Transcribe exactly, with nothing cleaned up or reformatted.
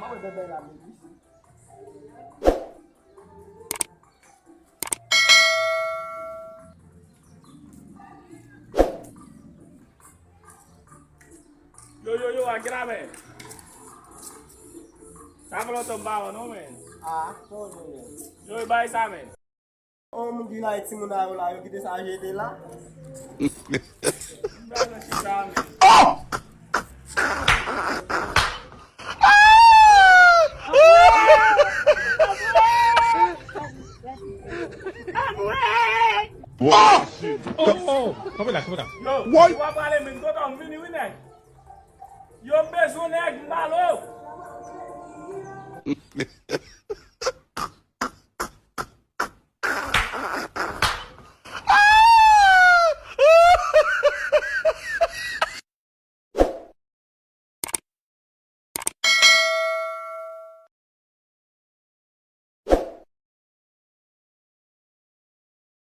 Mwen bèbè la, men isi. Yo, yo, yo, a gen la, men. Sa fè lontan m pa wè w non, men. Ah, sa w jwenn, men? Yo, e bay sa, men. Oh, moun ki la e timoun a yo la, yo kite sa jete la. M pa nan chita, men. Oh! Oh! Kanpe la, kanpe la. Yo, yo pa pale, men, tonton, m vini, wi, nèg. Yo bezwen nèg malo.